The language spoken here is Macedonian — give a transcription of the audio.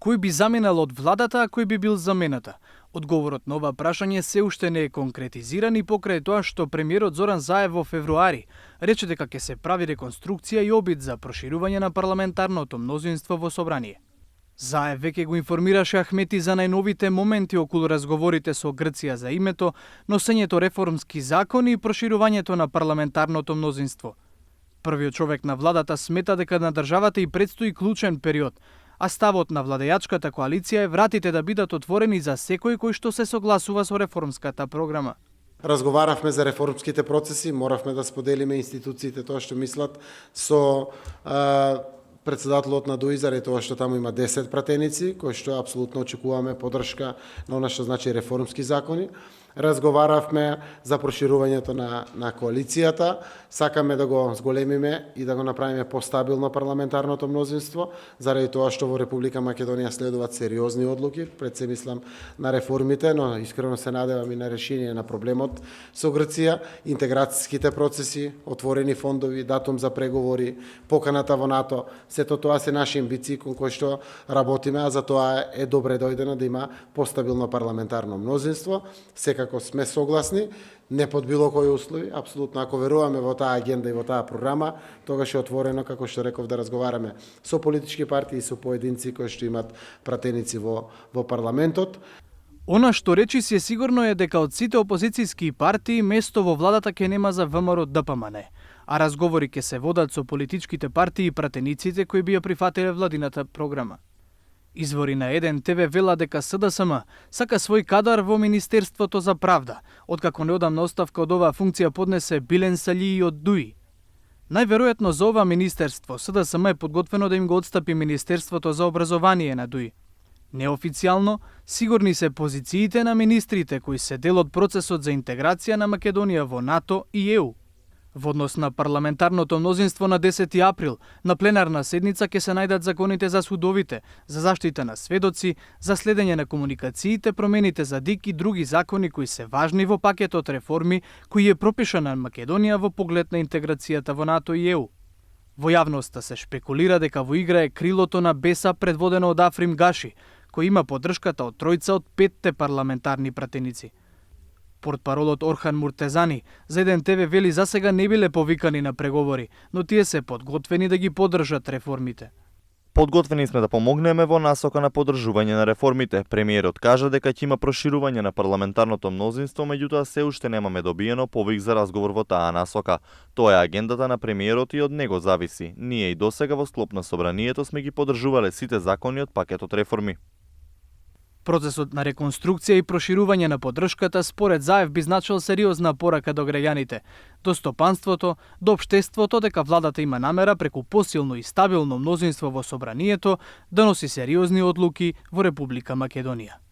Кој би заминал од владата, а кој би бил замената? Одговорот на ова прашање се уште не е конкретизиран и покрај тоа што премиерот Зоран Заев во февруари рече дека ќе се прави реконструкција и обид за проширување на парламентарното мнозинство во собрание. Заев веќе го информираше Ахмети за најновите моменти околу разговорите со Грција за името, носењето реформски закони и проширувањето на парламентарното мнозинство. Првиот човек на владата смета дека на државата и предстои клучен период, а ставот на владејачката коалиција е вратите да бидат отворени за секој кој што се согласува со реформската програма. Разговаравме за реформските процеси, моравме да споделиме институциите тоа што мислат со председателот на ДУИ заради тоа што таму има 10 пратеници, кои што апсолутно очекуваме поддршка на она што значи реформски закони. Разговаравме за проширувањето на коалицијата, сакаме да го зголемиме и да го направиме постабилно парламентарното мнозинство, заради тоа што во Република Македонија следуваат сериозни одлуки, пред се мислам на реформите, но искрено се надевам и на решение на проблемот со Грција, интеграцијските процеси, отворени фондови, датум за преговори, поканата во НАТО, сето тоа се наши амбиции кон кои што работиме, а за тоа е добре дојдено да има постабилно парламентарно мнозинство. Како сме согласни, не под било кои услови, апсолутно ако веруваме во таа агенда и во таа програма, тогаш е отворено, како што реков, да разговараме со политички партии и со поединци кои што имат пратеници во парламентот. Она што речи си е сигурно е дека од сите опозицијски партии место во владата ќе нема за ВМРО ДПМН, а разговори ќе се водат со политичките партии и пратениците кои би ја прифатиле владината програма. Извори на Еден ТВ вела дека СДСМ сака свој кадар во Министерството за правда, откако неодамна оставка од оваа функција поднесе Билен Сали од ДУИ. Најверојатно за ова министерство СДСМ е подготвено да им го отстапи Министерството за образование на ДУИ. Неофицијално, сигурни се позициите на министрите кои се дел од процесот за интеграција на Македонија во НАТО и ЕУ. Во однос на парламентарното мнозинство на 10 април, на пленарна седница ќе се најдат законите за судовите, за заштита на сведоци, за следење на комуникациите, промените за ДИК и други закони кои се важни во пакетот реформи кои е пропишана на Македонија во поглед на интеграцијата во НАТО и ЕУ. Во јавноста се шпекулира дека во игра е крилото на БЕСА предводено од Африм Гаши, кој има поддршката од тројца од 5 парламентарни пратеници. Портпаролот Орхан Муртезани за Еден ТВ вели засега не биле повикани на преговори, но тие се подготвени да ги поддржат реформите. Подготвени сме да помогнеме во насока на поддржување на реформите. Премиерот кажа дека ќе има проширување на парламентарното мнозинство, меѓутоа се уште немаме добиено повик за разговор во таа насока. Тоа е агендата на премиерот и од него зависи. Ние и досега во склоп на собранието сме ги поддржувале сите закони од пакетот реформи. Процесот на реконструкција и проширување на поддршката според Заев би значил сериозна порака до граѓаните, до стопанството, до општеството дека владата има намера преку посилно и стабилно мнозинство во собранието да носи сериозни одлуки во Република Македонија.